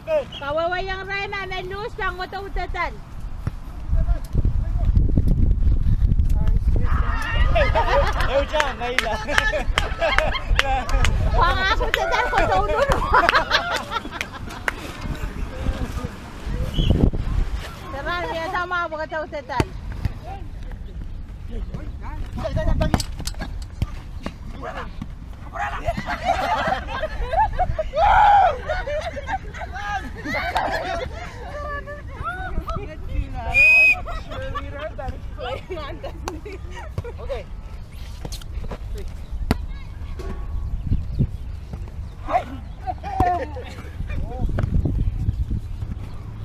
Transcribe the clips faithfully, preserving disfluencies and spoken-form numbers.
Kawehwehiong irail ma me luhs pahn kohdo uhdahn. Pahn kohdo uhdahn. Irail mie dahme kohdo uhdahn. Okay.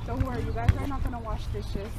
Don't worry, you guys are not gonna wash dishes.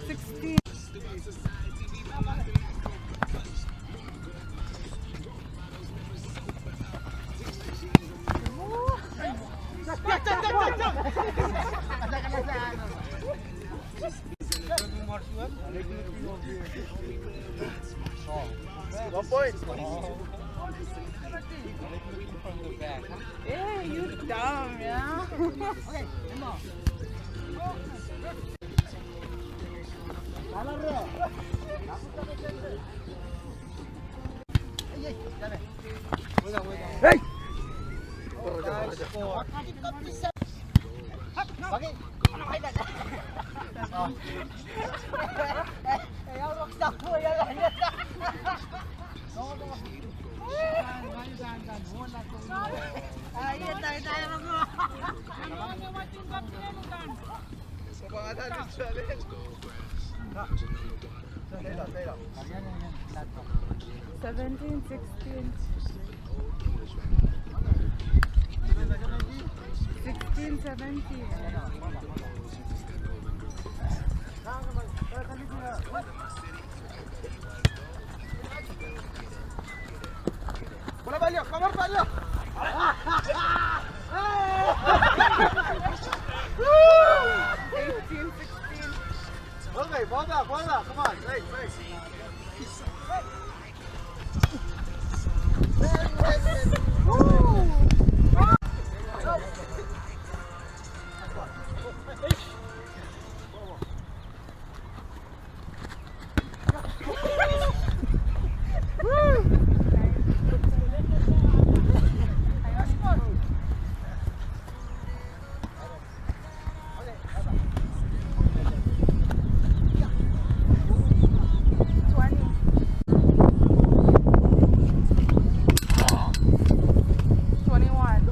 Sixteen. One point. Hey, you dumb, yeah? Hey! Seventeen, sixteen. Sixteen, seventeen. Eighteen, sixteen. Okay, ball back, ball back. Come on, hey, hey. Twenty. Twenty-one.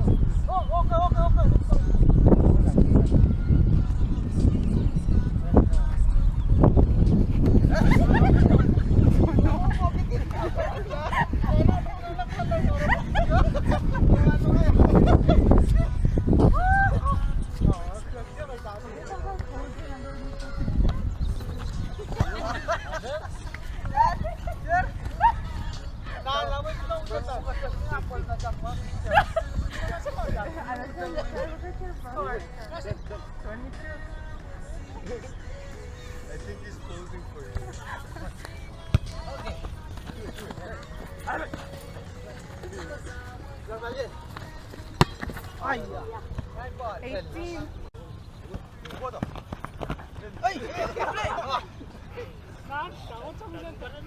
I think he's posing for you. Eighteen.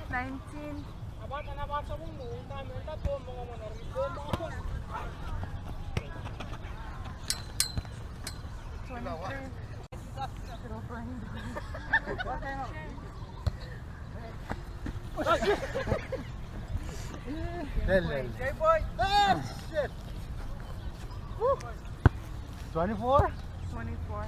Nineteen. Twenty-three. Lel, lel. Twenty-four? Twenty-four.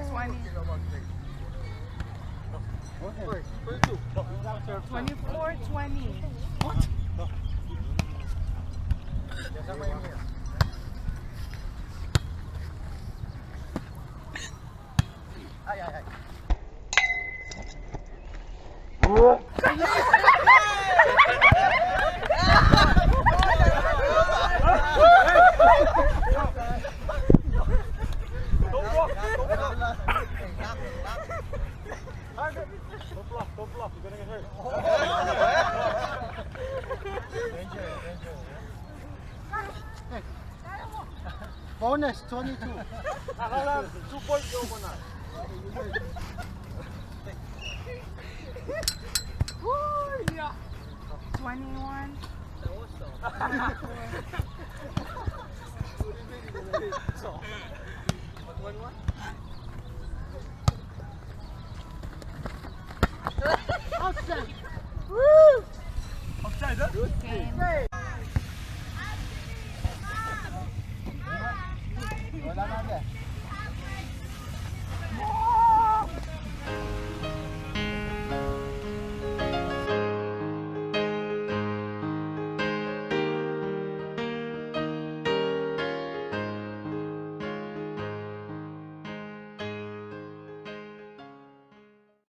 Twenty. Twenty-four twenty. What? Don't block, don't block. You're gonna get hurt. Bonus twenty-two. Two point oh one. Woo, yeah. Twenty-one. Twenty-one. Outside. Woo! Outside, huh? Good game.